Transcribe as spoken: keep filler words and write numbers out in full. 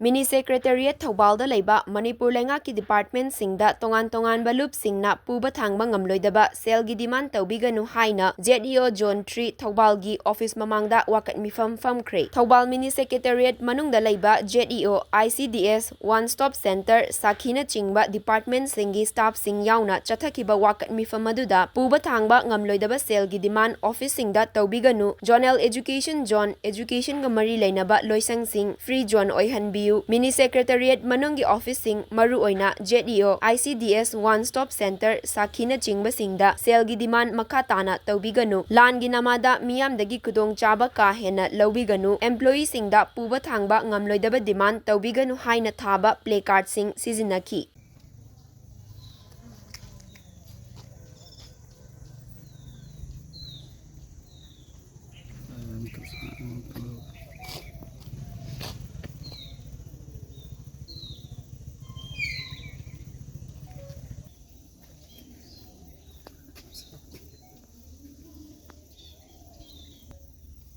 Mini Secretariat ꯊꯧꯕꯥꯜꯗ ꯂꯩꯕ ꯃꯅꯤꯄꯨꯔ ꯂꯩꯉꯥꯛꯀꯤ departmentꯁꯤꯡꯗ ꯇꯣꯉꯥꯟ ꯇꯣꯉꯥꯟꯕ ꯂꯨꯞꯁꯤꯡꯅ ꯄꯨꯕ ꯊꯥꯡꯕ ꯉꯝꯂꯣꯏꯗꯕ ꯁꯦꯜꯒꯤ demand ꯇꯧꯕꯤꯒꯅꯨ ꯍꯥꯏꯅ Z E O Zone three ꯊꯧꯕꯥꯜꯒꯤ office ꯃꯃꯥꯡꯗ ꯋꯥꯀꯠ ꯃꯤꯐꯝ ꯐꯝꯈ꯭ꯔꯦ꯫ ꯊꯧꯕꯥꯜ Mini Secretariat ꯃꯅꯨꯡꯗ ꯂꯩꯕ Z E O, I C D S, One Stop Center, ꯁꯥꯈꯤꯅꯆꯤꯡꯕ departmentꯁꯤꯡꯒꯤ staffꯁꯤꯡ ꯌꯥꯎꯅ ꯆꯠꯊꯈꯤꯕ ꯋꯥꯀꯠ ꯃꯤꯐꯝ ꯑꯗꯨꯗ ꯄꯨꯕ ꯊꯥꯡꯕ ꯉꯝꯂꯣꯏꯗꯕ ꯁꯦꯜꯒꯤ demand officeꯁꯤꯡꯗ ꯇꯧꯕꯤꯒꯅꯨ, zonal education zone, educationꯒ ꯃꯔꯤ ꯂꯩꯅꯕ ꯂꯣꯏꯁꯪꯁꯤꯡ free zone ꯑꯣꯏꯍꯟꯕꯤꯌꯨ, Mini Secretariat ꯃꯅꯨꯡꯒꯤ officeꯁꯤꯡ, ꯃꯔꯨꯑꯣꯏꯅ Z E O, I C D S, One Stop Center, ꯁꯥꯈꯤꯅꯆꯤꯡꯕꯁꯤꯡꯗ ꯁꯦꯜꯒꯤ demand ꯃꯈꯥ ꯇꯥꯅ ꯇꯧꯕꯤꯒꯅꯨ, ꯂꯥꯟꯒꯤ ꯅꯃꯥꯗ ꯃꯤꯌꯥꯝꯗꯒꯤ ꯈꯨꯗꯣꯡꯆꯥꯕ ꯀꯥ ꯍꯦꯟꯅ ꯂꯧꯕꯤꯒꯅꯨ, employeeꯁꯤꯡꯗ ꯄꯨꯕ ꯊꯥꯡꯕ ꯉꯝꯂꯣꯏꯗꯕ demand ꯇꯧꯕꯤꯒꯅꯨ ꯍꯥꯏꯅ ꯊꯥꯕ placardꯁꯤꯡ ꯁꯤꯖꯤꯟꯅꯈꯤ꯫